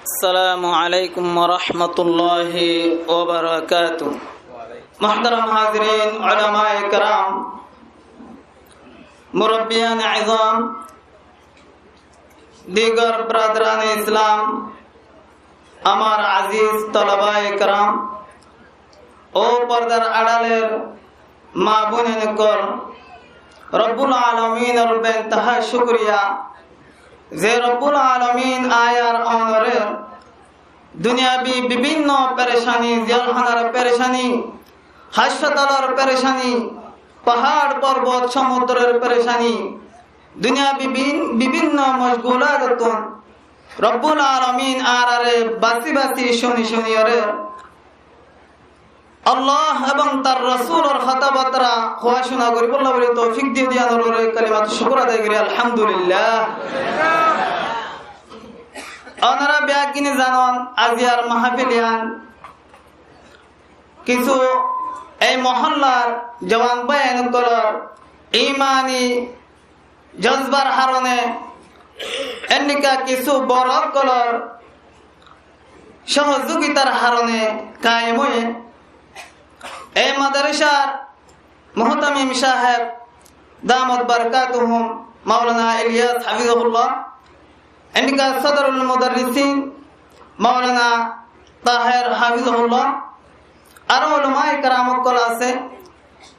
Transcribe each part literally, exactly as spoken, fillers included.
السلام عليكم ورحمة الله وبركاته. محترم حاضرين، علماء کرام، مربیان عظام، دیگر برادران اسلام، আমার আজিজ তলাবায়ে کرام, ও পর্দার আড়ালের মা বোনেন অকল, রব্বুল আলামিনর বেইনতাহা শুকরিয়া যে রব্বুল আলামিন আয়ার অনরের দুনিয়াবি বিভিন্ন পেরেশানি, জেলখানার পেরেশানি, হাসপাতালর পেরেশানি, পাহাড় পর্বত সমুদ্রর পেরেশানি, দুনিয়াবি বিন-, বিভিন্ন মশগুলাততুন রব্বুল আলামিন আরারে বাসি বাসি শুনি শুনিয়রে আল্লাহ এবং তার রসুলর কথাবার্তা হুয়া শুনা করিবল্লা বলে তৌফিক দিয়ে দিয়ে আনার উপরে কালিমাত শুকুর আদায় করি, আলহামদুলিল্লাহ। ওনারা বেয়াগিনে জানন, আজিয়ার মাহফিলিয়ান কিছু এই মহল্লার জওয়ান ভাইয়ান অকলর ইমানি জজবার হারণে, এন্নিকা কিছু বড় অকলর সহযোগিতার হারণে কায়েম অয়ে এই মাদ্রাসার মুহতামিম সাহেব দামাত বারাকাতুহুম মাওলানা ইলিয়াস হাফিজাহুল্লাহ, এন্নিকা সদরুল মুদাররিসিন মাওলানা তাহের হাফিজাহুল্লাহ, আরো উলামায়ে কেরাম অকল আছে,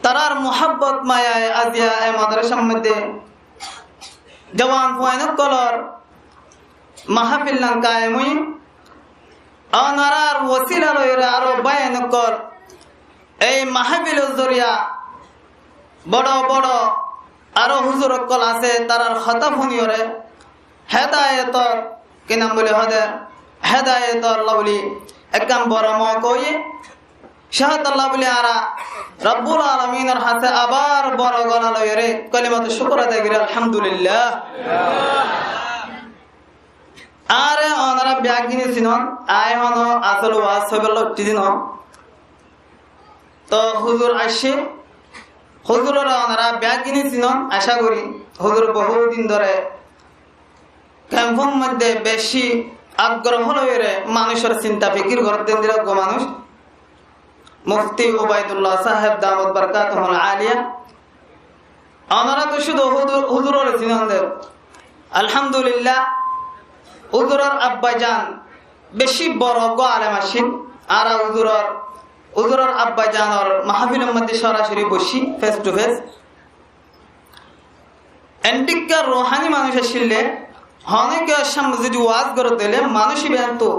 তারার মুহাব্বত মায়ায় আজিয়া এ মাদ্রাসার মধ্যে জওয়ান ফুয়াইন অকলর মাহফিল নাম কায়েম অই, ওনারার ওসিলা লইরে আরো ভাইয়ান অকল এই মাহফিলর জরিয়া বড় বড় আরো হুজুর অকল আছে, তারার কথা হুনিয়রে হেদায়েতর, কি নাম বলে, হদে হেদায়েতর লাউলি একদম বড় মক অইয়ে। শাহাদাত আল্লাহ বলে আরা রব্বুল আলামিনর হাতে আবার বড় গলা লইরে কলিমাত শুকুর আদায় করি, আলহামদুলিল্লাহ। আরে ওনারা বেয়াগিনে চিনন, আয় হনো আসল ওয়াজ হইবার লক্ষ্য দিন। তো হুজুর আসছে, হুজুররা ওনারা বেয়াগিনে চিনন, আশা করি হুজুর বহুদিন ধরে ক্যাম্পর মধ্যে বেশি আগ্রহ লইরে মানুষর চিন্তা ফিকির করতেন দিল গো মানুষ। মুফতি ওবায়দুল্লাহ সাহেব দামাত বারাকাতুহুল আলিয়া। ওনারা তো শুধু হুজুর, হুজুরর চিনন দে। আলহামদুলিল্লাহ, হুজুরর আব্বাজান বেশি বড় গো আলেম আছেন। আর হুজুরর, হুজুরর আব্বাজানর মাহফিলর মধ্যে সরাসরি বসি, face to face। এন্ডিকা রুহানি মানুষ আসলে, অনেকে সামনে যদি ওয়াজ করে দিলে, মানুষ ইবেন তো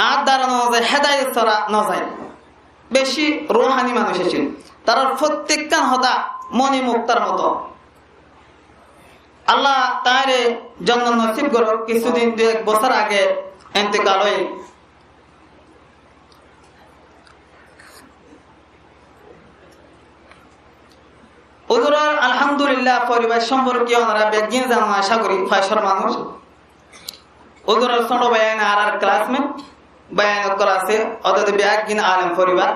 আর দাঁড়ানো যায়, হেদায়েত ছাড়া না যায়। বেশি রুহানি মানুষ আসলে, তারার প্রত্যেকখান হতা মণি মুক্তার মতো। আল্লাহ তারে জন্নত নসিব করো। কিছুদিন, দু এক বছর আগে এন্তেকাল হয়। হুজুরর আলহামদুলিল্লাহ পরিবার সম্পর্কে ওনারা বেগিন জানো, আশা করি, পয়সার মানুষ। হুজুরর ছোট ভাইয়ান আর আর classmate ভাইয়ান অকল আছে, অর্থাৎ বেগিন আলেম পরিবার।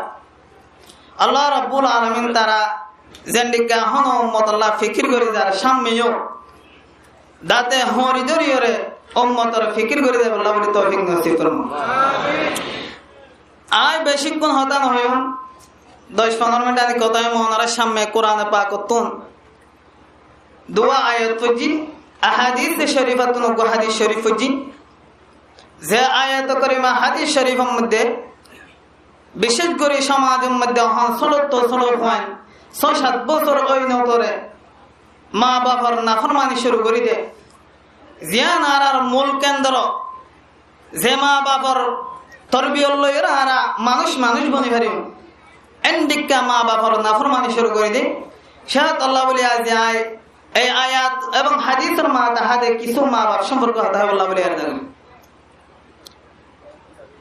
আল্লাহ রাব্বুল আলামিন তারা যেন্ডিকা হন উম্মত আল্লাহ ফিকির করি যার সামনেও দাঁতে হরি ধরিয়রে উম্মতর ফিকির করি দেব আল্লাহ বলে তৌফিক নসিব করুন। আয় বেশিক্ষণ হতা না হইম, দশ পনেরো মিনিট আমি কথা হইম। ওনারা সামনে কোরআনে পাক করতুন দোয়া আয়াত পড়ছি, আহাদিস শরীফাতুন গো হাদিস শরীফ পড়ছি। যে আয়াত করিমা হাদিস শরীফর মধ্যে বিশেষ করে সমাজর মধ্যে হন ষোলো তো ষোলো পয়েন্ট ছয় সাত বছর ওই নতরে মা বাবার নাফরমানি শুরু করি দে। জিয়ান আর আর মূল কেন্দ্র, যে মা বাবার তরবিয়ত লইরা আরা মানুষ মানুষ বনি পারিম। এন্ডিকা মা বাবার নাফরমানি শুরু করি দে। শাহাদাত আল্লাহ বলে আজ আয়, এই আয়াত এবং হাদিসর মা তাহাদে কিছু মা বাপ সম্পর্কে কথা বলা বলে আর দেখুন।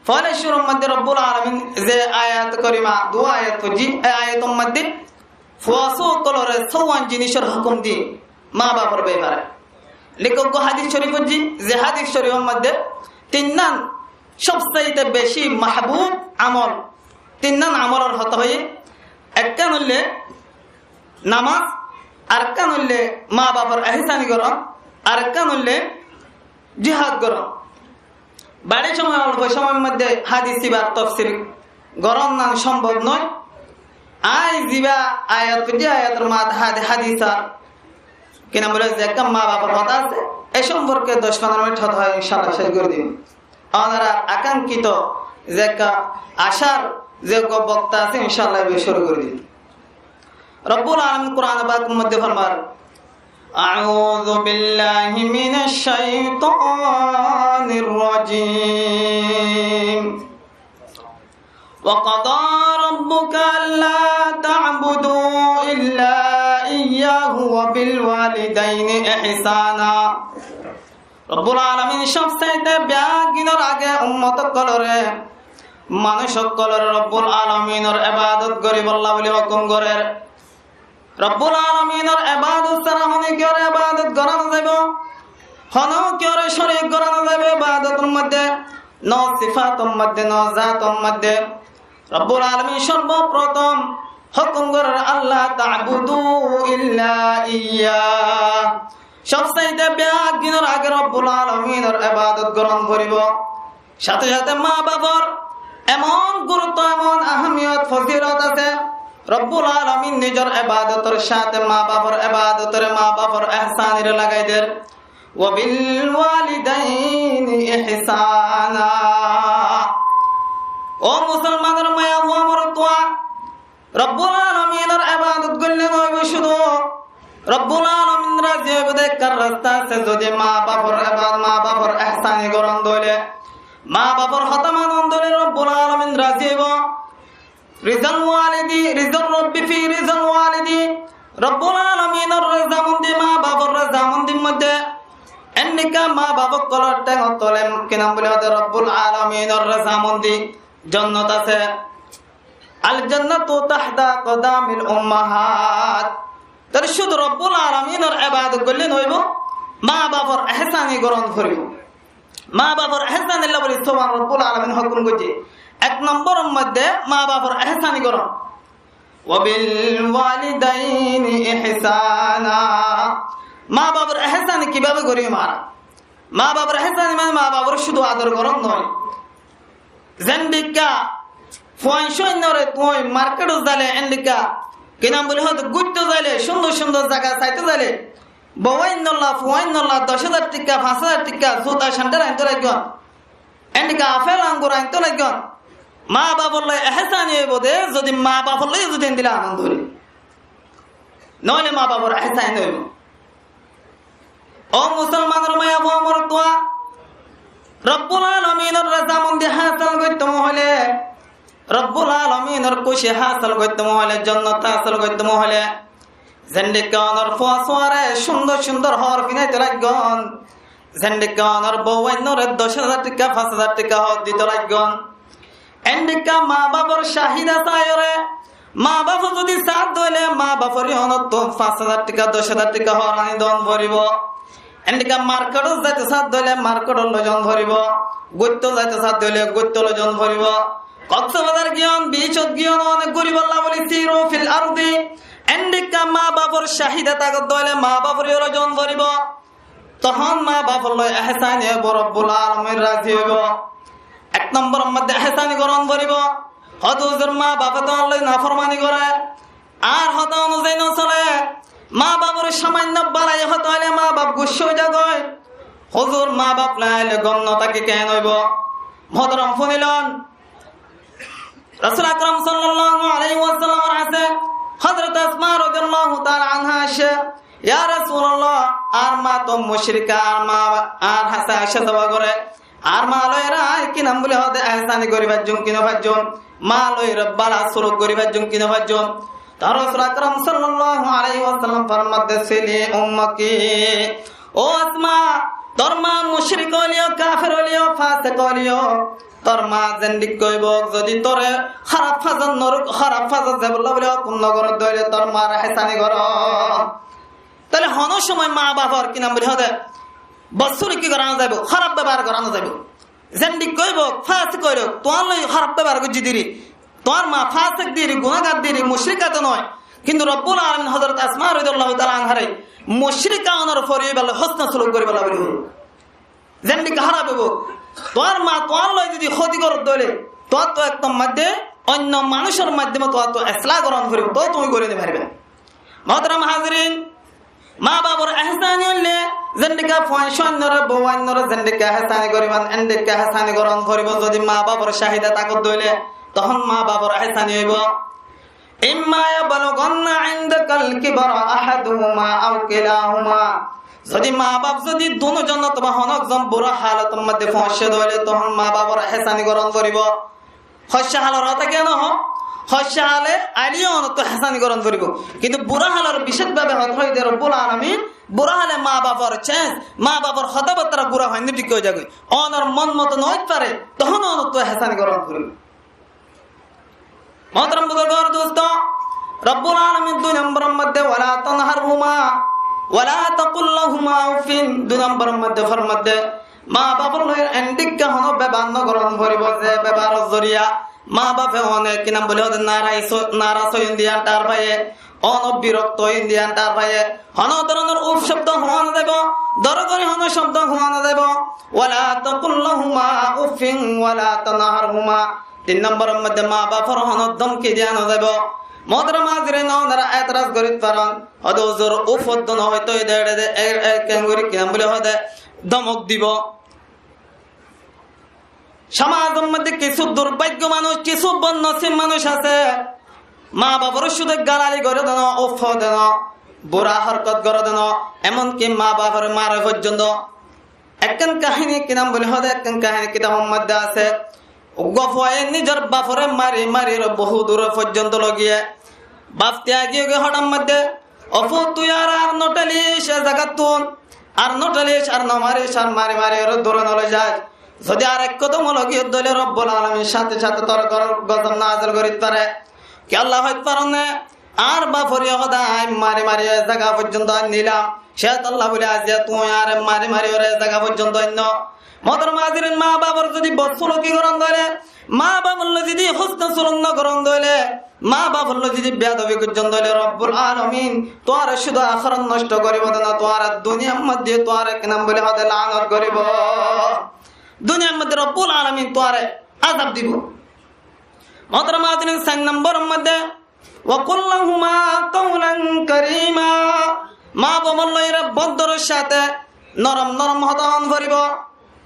ফলে শুরুর মধ্যে রব্বুল আলামিন যে আয়াত করিমা, দোয়া আয়াত পড়ছি, এই আয়াতর মধ্যে ফুয়াশু অকলরে সৌয়ান জিনিসর হুকুম দি মা বাপর ব্যাপারে। লেখক গো হাদিস শরীফ পড়ছি, যে হাদিস শরীফর মধ্যে তিননান সবচাইতে বেশি মাহবুব আমল, তিননান আমলর হতা হয়ে একখান হইলে নামাজ, আরেকখান হইলে মা বাপর এহসানি করো, আরেকখান হইলে জিহাদ করো। Bari cómoi, olfo cómoir moidde hádis ibar tofsir gorón nan cómbob noó. Añí ziba ayat foijjí, ayator maze hádis ar ki nam boile ze ekkán maa bafor hotá asé, e cómporke doc fondoro minit hotá hoói incállah céc gorí dim. Ónorar akánkito ze ekkán acár ze uggwá bokta asé, incállah íba cúru gorí dim. Robbul Alamin Kuran Pakor moidde formar, أعوذ بالله من الشيطان الرجيم. وقضى ربك ألا تعبدوا إلا إياه وبالوالدين إحسانا. Robbul Alamin cóbsaite beggúnor age ummot ókkolore, manúic ókkolore Robbul Alaminor ebadot goríbolla buli hókum gorér. Robbul Alaminor ebadot sára honó kiyóre ebadot gorá no zaibo, honó kiyóre córik gorá no zaibo ebadotor moidde, no sifator moidde, no zator moidde. Robbul Alamin sorboprotom hókum gorér, ألا تعبدوا إلا إياه. Cóbsaite beggúnor age Robbul Alaminor ebadot gorón foribo. Cáte cáte maa bafor emon gurutto, emon ahámiyot, fozilot asé. Robbul Alamin nizor ebadotor cáte maa bafor ebadotore, maa bafor ehsánire lagai der. وبالوالدين إحسانا. Ó musolmanor maiyafua, morotfua, Robbul Alaminor ebadot goille no óibo cúdu. Robbul Alamin razi óibo de ekkán rasta asé, zodi maa bafor ebad-, maa bafor ehsani gorón de óile, maa bafor hotá manon de óile Robbul Alamin razi óibo. رضا الوالد، رضا الرب في رضا الوالد. Robbul Alaminor rezamondi maa bafor rezamondir moidde, endilla maa baf ókkolor théngor tole ki nam buli hoó de, Robbul Alaminor rezamondi jonnot asé. الجنة تحت أقدام الأمهات. Tóile cúdu Robbul Alaminor ebadot goille no óibo, maa bafor ehsani gorón foribo. Maa bafor ehsanilla buli Robbul Alamin hókum goijje. Ek nombor moidde maa bafor ehsani gorón. وبالوالدين إحسانا. Maa bafor ehsani kibábe gorí mara? Maa bafor ehsani mane maa bafor cúdu ador gorón noó. Zendilla fuain cúainore tuñí marketot zaile, endilla ki nam buli hoó de, gúitto zaile, cúndor cúndor zaga saito zaile, bouainnolla, fuainnolla doc házar tikka, fañs házar tikka zuta sandel ainto laiggón, endilla afel angur ainto laiggón. Maa bafolla ehsani óibo de, zodi maa bafolla zodi endilla anan dóre, noóile maa bafor ehsani no óibo. Ó musolmanor maiyafua, morotfua, Robbul Alaminor rezamondi hásil goittó hoile, Robbul Alaminor kúci hásil goittó hoile, jonnot hásil goittó hoile, zendilla onor fuasuare cúndor cúndor hoor finaito laiggón, zendilla onor bouainnore doc házar tikka, fañs házar tikka hoor dito laiggón, endilla maa bafor cáhida saiyóre, maa bafe zodi saá de óile maa bafor yíanottú fañs házar tikka, doc házar tikka hoor ani don foribo. Endilla marketot zaito saá de óile marketot loi zon foribo, gúitto zaito saá de óile gúitto loi zon foribo. Koksbazar giyón, bicot giyón, onek gúribolla buli سيروا في الأرض. Endilla maa bafor cáhida táke de óile maa bafor yó loi zon foribo. Tohón maa bafolla ehsani óibo, Robbul Alamin razi óibo. Ek nombor moidde ehsani gorón foribo. Hoó de huzur, maa bafe de añálla naformani goré, añár hotá onuzai no sole, maa bafor samainno bálai hotá hoile maa baf guccá ói zagói. Huzur, maa baf nai óile gom no táki ken óibo? Muhtarom fúnilon, Rosul Akram sallallahu alaihi wasallamor hañsé Hozrot Asma radiyallahu taala anha aiccé, "Ya Rasulallah, añár maa to mucrik, añár maa añár hañsé aiccé zoba goré, añár maa loi añí ki nam buli hoó de ehsani gorí faijjum ki no faijjum, maa loi bála suluk gorí faijjum ki no faijjum?" Tohón Rosul Akram sallallahu alaihi wasallam formar de, "Sili ummaki." Ó Asma, tor maa mucrik óileyo, kafer óileyo, fasek óileyo, tor maa zendilla óibok, zodi tore háraf fazot no ruk-, háraf fazot zaibolla buli hókum no goré de óile tor maare ehsani goró. Tóile honó cómoi maa bafor ki nam buli hoó de, bosuri ki gorá no zaibo, háraf bebohar gorá no zaibo. Zendilla óibok, fasek óibok, tuáñr loi háraf bebohar goijjé deri, tuáñr maa fasek deri, gunágar deri, mucrik to no, kintu Robbul Alamin Hozrot Asma radiyallahu taala anhare mucrik ónor fori óibolla husne suluk goríbolla buli hoó. Zendilla háraf óibo, Tuáñr maa tuáñr loi zodi hóti goródde óile, tuáñttu ektor maze oinno manúicor maiddome tuáñttu eslah gorón foribó, toó tuñí gorí no faribá. Muhtaram hazirin, maa bafor ehsani óile, zendika fuain cúainnoré, bou ainnoré zendika ehsani goríban, endika ehsani gorón foribó. Zodi maa bafor cáhida tákodde óile, tohón maa bafor ehsani óibo. إما يبلغن عندك الكبر أحدهما أو كلاهما. Zodi maa baf zodi duno zon otóba honó ekzon bura halotor maze foóñsede óile, tohón maa bafor ehsani gorón foribó. Hoicca halor hotá kiyá no hoó? Hoicca hale aile yó onottu ehsani gorón foribó. Kintu bura halor bicéc bábe hotá hoiyé de Robbul Alamin, bura hale maa bafor cenc, maa bafor hotábattára gura hoinno thík ói zagói. Onor mon moto no óit fare, tohón onottu ehsani gorón foribó. Muhtaram buzurg or dustó, Robbul Alamin dui nomboror maze ولا تنهرهما ولا تقل لهما أف, dui nomboror maze formadde, maa bafor loi endikka honó bebohar no gorón foribó, ze beboharor zoriya maa bafe one ki nam buli hoó de naras óiyon de yián tar faiye, one birokto óiyon de yián tar faiye, honó doronor uf cobdo hoó no zaibo, doro gorí honó cobdo hoó no zaibo. ولا تقل لهما أف ولا تنهرهما. Tin nomboror maze maa bafor honó domki diya no zaibo. Muhtaram hazirin, onora eteraz gorit faron, hoó de huzur uf oddo no hoito, ede ede de, e, e, kengori ki nam buli hoó de, domok dibo. Somajor maze kissú durbagyo manúc, kissú bodnosib manúc asé, maa bafor cúde galali goré de no, uf hoó de no, bura horkot goré de no, emonki maa bafore mare foijjonto. Ekkán kahini ki nam buli hoó de, ekkán kahini kitabor maze asé. Uggwá fuaye nizor bafore mari mari ro bohut dur foijjonto loi giye. Baf tiyagi giyói hoçat maze, "O fut, tui añáre ar no tháilis e zagattún, ar no tháilis, ar no maris, ar mari mari ore dure no loi zais. Zodi ar ek kodom loi giyós de óile Robbul Alamin cáte cáte tor uore gozob nazil gorit fare." Kiyólla hoit faron né? Añár bafore hoó de añí mari mari e zaga foijjonto ainnílam. Cétolla buli aijja tui añáre mari mari ore e zaga foijjonto ainno. Muhtaram hazirin, maa bafor zodi bosúlki goron de óile, maa bafor loi zodi husne suluk no goron de óile, maa bafor loi zodi beyadobi goijjon de óile, Robbul Alamin tuáñre cúde ahérat nosto goribo de no, tuáñre duniyar maze tuáñre ki nam buli hoó de laanot goribo. Duniyar maze Robbul Alamin tuáñre azab dibo. Muhtaram hazirin, sair nomboror maze وقل لهما قولا كريما. Maa bafor loi re boddorór cáte norom norom hotá hoón foribo.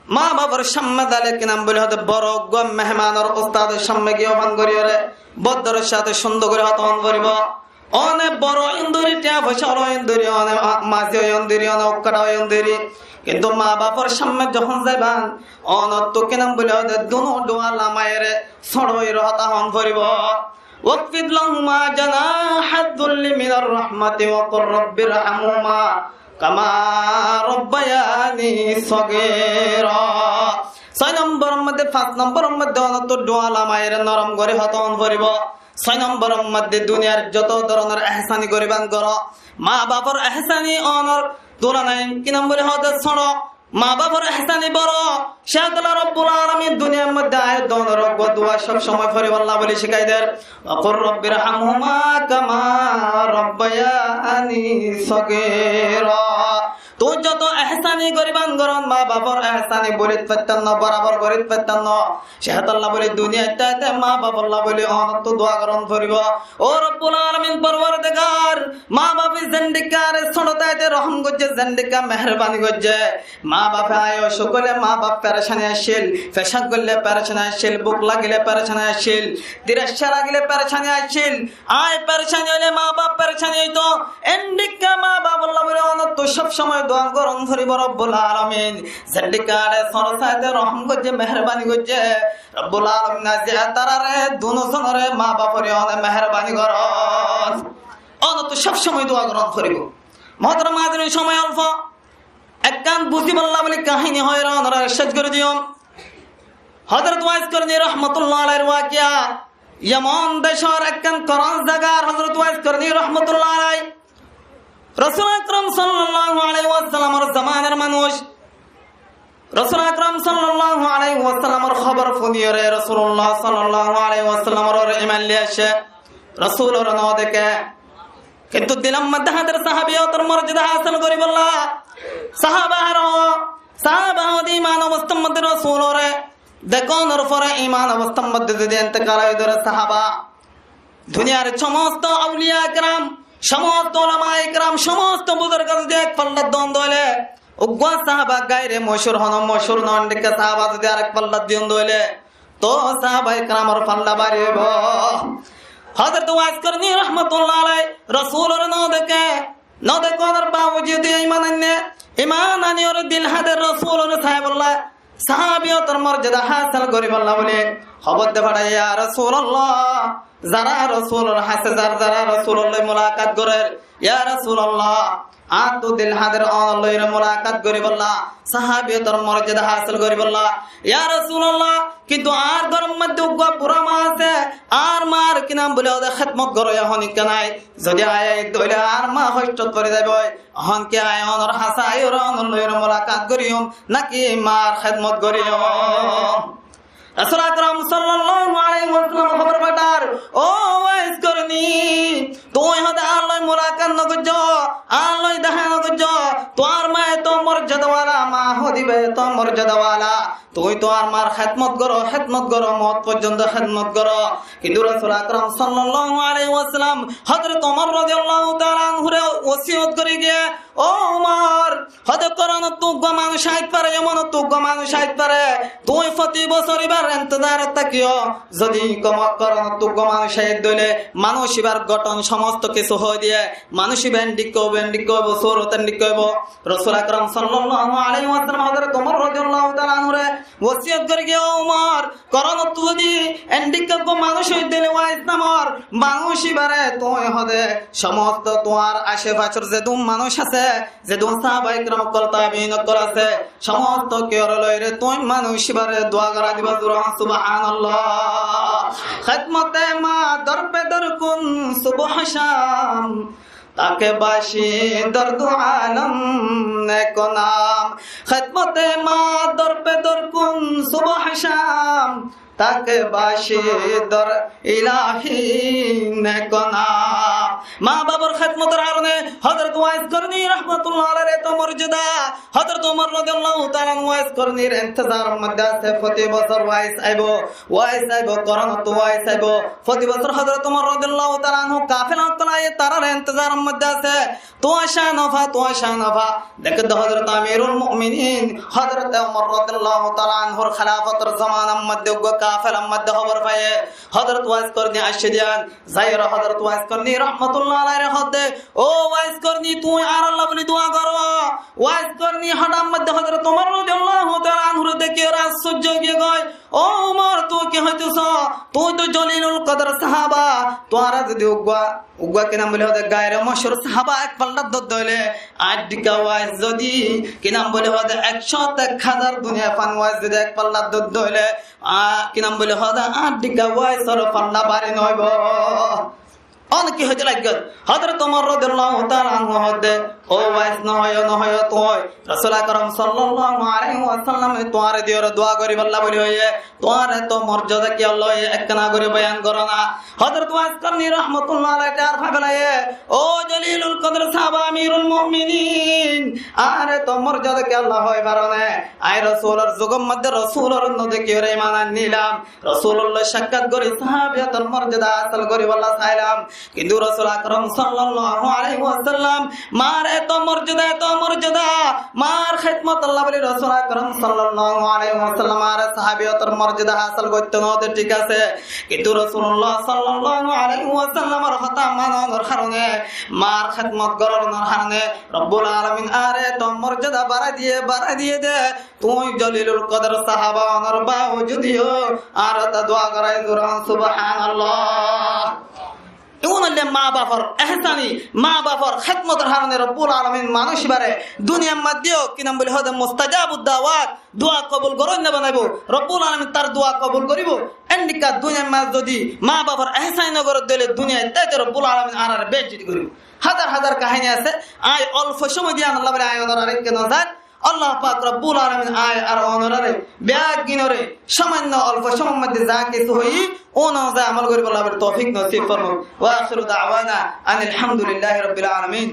Maa bafor cámme zaile ki nam buli hoó de boro uggwá mehmanor ustador cámme giyé ofan gorí ore boddorór cáte cúndor gorí hotá hoón foribo. One boro óiyon dóri, tiañ foicá ola óiyon dóri, one ma-, mazi óiyon dóri, one ukkáta óiyon dóri. Kintu maa bafor cámme zehón zaiban, onottu ki nam buli hoó de duno dhuwá lamaire sóñço óire hotá hoón foribo. واخفض لهما جناح الذل من الرحمة وقل رب ارحمهما كما ربياني صغيرا. Sóiy nomboror maze, fañs nomboror maze onottu dhuwá lamaire norom gorí hotá hoón foribo. Sóiy nomboror maze duniyar zoto doronor ehsani goriban goró, maa bafor ehsani onor tulanai ki nam buli hoó de sóñço. Maa bafor ehsani boro, cétolla Robbul Alamin duniyar maze aiyóre duwá sob somoi foribolla buli cíkai der. وقل رب ارحمهما كما ربياني صغيرا. Tui zoto ehsani goriban gorón, maa bafor ehsani buli faittam no, borabor gori faittam no. Cétolla buli duniyat táite maa bafolla buli onottu dhuwá goron foribo. Ó Robbul Alamin Porwardigar, maa bafe zendika añáre sóñço táite rohom goijje, zendika meherbani goijje, maa bafe añí ocúk óile maa baf perecani accíl, fecaf goille perecani accíl, buk lagile perecani accíl, tirassa lagile perecani accíl, añí perecani óile maa baf perecani óito, endika maa bafolla buli onottu sob somoi dhuwá goron foribo Robbul Alamin. Zendika añáre sóñço táite rohom goijje, meherbani goijje, Robbul Alamin aijja tarare duno zonore maa bafore one meherbani goron. Onottu sob somoi dhuwá goron foribo. Muhtaram hazirin, somoi olfo. Ekkán buzibálla buli kahini hoiyóre onorare céc gorí diyum. Hozrot Wais Korni rahmatullah alaihir wakiya. Yemon decor ekkán koron zagar Hozrot Wais Korni rahmatullah alaih. Rosul Akram sallallahu alaihi wasallamor zamanar manúc. Rosul Akram sallallahu alaihi wasallamor hóbor fúniyóre Rosulullah sallallahu alaihi wasallamor uore iman loi aiccé. Rosulore no deké. Kintu dilor maze háder sahabiyotor morjada hásil goríbolla. Sahaba aró Sáhaba óde iman obostár modde Rosulore dekónor fore iman obostár modde zodi entekal ói dóre sáhaba, duniyar somosto auliya ekram, somosto ulama ekram, somosto buzurg zodi ek fallat don dóile, uggwá sáhaba gaire mochur, hono mochur no, endikka sáhaba zodi arek fallat diyon dóile, to sáhaba ekramor falla bari óibo. Hozrot Uwais Korni rahmatullah alaih Rosulore no deké, no dekónor bawujud iman ainné, iman aníyore dil hade Rosulore saibolla, sáhabiyotor morjada hásil goríbolla buli hóbor de fathaiye, ya Rosulallah, zara Rosulor hásé zar, zara Rosulolloi mulakat gorér, ya Rosulallah, añáttu dil hader, ónolloi mulakat goríbolla, sáhabiyotor morjada hásil goríbolla. Ya Rosulallah, kintu añár góror modde uggwá bura ma asé, añár maar ki nam buli hoó de hédmot goróya honikka nái. Zodi añí aiyí dóile añár ma hóctot fori zaiboi. Ehón ki añí ónor hásé aiyóre ónolloi mulakat goríyum, náki maar hédmot goríyum? Rosul Akram sallallahu alaihi wasallam hóbor fathar, "Ó Uwais Korni, tuñí hoó de añálloi mulakat no goijjó, añálloi deha no goijjó, tuáñr ma eto morjada wala, ma hoó de íba eto morjada wala, tuñí tuáñr maar hédmot goró, hédmot goró, mout foijjonto hédmot goró." Kintu Rosul Akram sallallahu alaihi wasallam Hozrot Umar rodiyallahu taala anhure wosiyot gorí giyé, "Ó Umar, hoó de korónottú uggwá manúic aáit fare, Yamonottú uggwá manúic aáit fare. Tuñí foti bosór íbar entezarot tákiyo. Zodi komo-, korónottú uggwá manúic aiyé dóile, manúic íbar gothon somosto kessú hoói diyé, manúic íba endhikka óibo, endhikka óibo, surot endhikka óibo." Rosul Akram sallallahu alaihi wasallam Hozrot Umar rodiyallahu taala anhure wosiyot gorí giyé, "Ó Umar, korónottú zodi endhikka uggwá manúic óiye dóile, Uwais namor manúic íbare tuñí hoó de somosto tuáñr acefacor zedún manúic asé, zedún sáhaba ekram ókkol, tabiin ókkol asé, somosto kiyóre loire tuñí manúic íbare dua gorá diba." Zure hoó, subhanallah. Hédmote ma dor pe dor kun subh sham, ta ke bashi dor du alam neko nam. Hédmote ma dor pe dor kun subh sham, ta ke bashi dor ilahi neko nam. Ma babor hédmotor harone Hozrot Uwais Korni rahmatullah alaihir eto morjada. Hozrot Umar rodiyallahu taala anhu Uwais Kornir entezaror modde asé, foti bosór Uwais aibo, Uwais aibo, korónottú Uwais aibo. Foti bosór Hozrot Umar rodiyallahu taala anhu kafela ókkol aiyé, tarár entezaror modde asé. Tuáñra cá no fa, tuáñra cá no fa. Deké de Hozrot Amirul Mu'minin, Hozrot Umar rodiyallahu taala anhur khilafotor zomanar modde uggwá kafelar modde hóbor faiyé Hozrot Uwais Korni aiccé de yián. Zaiyóre Hozrot Uwais Korni rahmatullah alaihire hoó de, "Ó Uwais Korni, tuñí añárlla buli dua goró." Uwais Korni hothat modde Hozrot Umar rodiyallahu taala anhure dekíyore ascórjo ói giyé goi. "Ó Umar, tuñí ki hoitó só? Tuñí to Jolilul Kodor sáhaba. Tuáñra zodi uggwá, uggwá ki nam buli hoó de gaire mochur sáhaba ek fallat dór dóile, añár dhikka Uwais zodi ki nam buli hoó de ek cót ek házar duniyai fan Uwais zodi ek fallat dór dóile, a, ki nam buli hoó de añár dhikka Uwaisor falla bari no óibo." Óne ki hoité laiggé? Hozrot Umar rodiyallahu taala anhu hoó de, "Ó Uwais, no hoiyó, no hoiyó tuñí." Rosul Akram sallallahu alaihi wasallame tuáñre diyóre dua goríbolla buli hoiyé, tuáñr eto morjada kiyólla hoiyé, ekkána gorí boyan goró na. Hozrot Uwais Korni rahmatullah alaihire tar faibolla hoiyé, "Ó Jolilul Kodor sáhaba Amirul Mu'minin, añár eto morjada kiyólla hoói faro né? Añí Rosulor zugor modde Rosulore no dekíyore iman anílam." Rosulolloi sakkat gorí sahabiyotor morjada hásil goríbolla sailam. Kintu Rosul Akram sallallahu alaihi wasallam maar eto morjada, eto morjada, maar hédmotolla buli Rosul Akram sallallahu alaihi wasallam añáre sahabiyotor morjada hásil goittó no de, thík asé. Kintu Rosulullah sallallahu alaihi wasallamor hotá manonor harone, maar hédmot goronor harone Robbul Alamin añáre eto morjada barai diye, barai diye de. Tuñí Jolilul Kodor sáhaba ónor bawujud yó añáre dua gorai, zure hoó subhanallah. Iín óilde maa bafor ehsani, maa bafor hédmotor harone Robbul Alamin manúic ibare duniyar modde yó ki nam buli hoó de mustajabud dawat, dua kobul goróinna banaibo. Robbul Alamin tar dua kobul goríbo. Endilla duniyar modde zodi maa bafor ehsani no goré de óile duniyat táite Robbul Alamin añárare beizzoti goríbo. Házar házar kahini asé, añí olfo cómoi diyanólla buli añí ónorare kiyá no zar. Allah pak Robbul Alamin añí ar ónorare beggúnore samanno olfo cómoir modde za kessú hoiyí, ó onuzai amol goríbolla buli toufik nosib formouk. Wa akhiru da'wana anil hamdulillahi rabbil alamin.